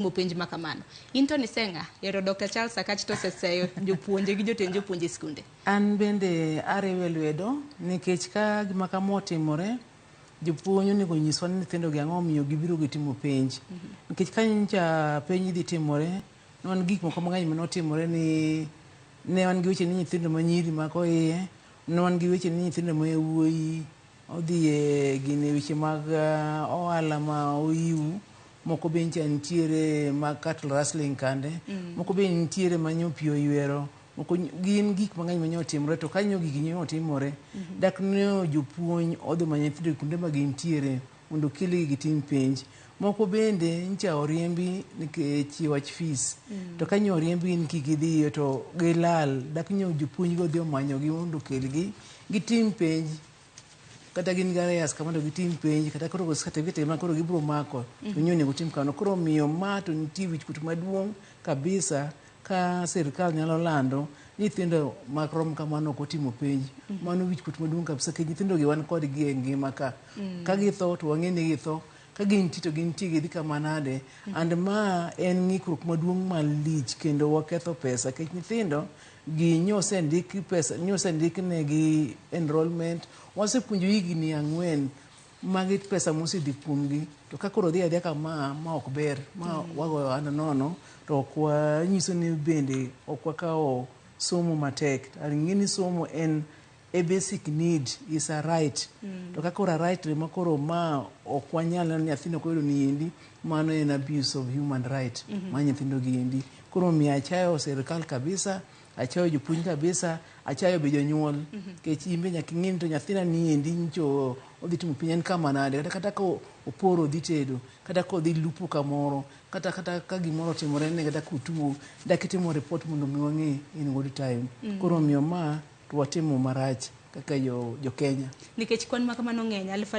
Penj ma kamano. In to niseng'a, ero Dr. Charles Akach to oseseyo jopuonje gi jotend jopuonje e skunde. An bende ariwe lwedo nikech ka gima kama otimore, jopuonj onego onyiswa ni nyithindo gi ang'o omiyo gibiro gitimo penj. Nikech ka nyocha penj dhi timore, ne wan gi gik moko mang'eny manotimore ni ne wan gi weche ni nyithindo manyiri mako iye, ne wan gi weche ni nyithindo ma yawuoyi odhi e gine weche mag ohala ma oiw, moko be nyicha nitiere mag cattle rustling kande, moko be nitiere ma nyo pi oywero, moko gin gik mang'eny manyo otimore to kanyo gigi nyo otimore, dak ne jopuonj odhi manyo nyithindo kuonde ma gintiere mondo okelgi gitim penj. Moko bende nyicha oriembi nikech wach fees. To ka nyo oriembgi ni kik gidhiyo to gilal, dak nyo jopuonj go odhi omanyogi mondo okelgi gitim penj kata gin gi arrears kama to gitim penj kata koro certificate ma koro gibiro mako to nyo onego tim kamano. Koro omiyo ma to nitie wichkuot maduong' kabisa ka sirikal nyalo lando ni nyithindo marom kamano ok otimo penj. Mano wichkuot maduong' kabisa nikech nyithindo gi wan kodgi e ngima ka. Ka githo to wang'e ni githo, ka gintie to gintie gidhi kama nade. And ma en ng'ikruok maduong' malich kendo waketho pesa nikech nyithindo gi nyosendik pesa nyosendik negi enrollment wasepuonjo higni 4 magi pesa mosedhi kuomgi to ka koro dhi adhiya kama ma ok ber ma wagoyo ohand nono to ok wanyiso ni bende ok wakawo somo matek. Ing'e ni somo en a basic need is a right to ka koro a right ema koro ma ok wanyal neno ni nyathino ok oyudo ni endi mano en abuse of human right mar nyithindo gi endi. Koro omiyo achayo sirikal kabisa, achayo jopuonj kabisa, achayo be jonyuol nikech in be nyaka ing'e ni to nyathina ni endi nyocha odhi timo penj en kama nade kata kata ka oporo odhi tedo kata ka odhi lupo kamoro kata kata ka gimoro otimore ne kata kotuo dak itimo report mondo mi wang'e in good time. Koro omiyo ma to watimo marach kaka jo Kenya. Nikech kwan ma kamano ng'eny, 3000.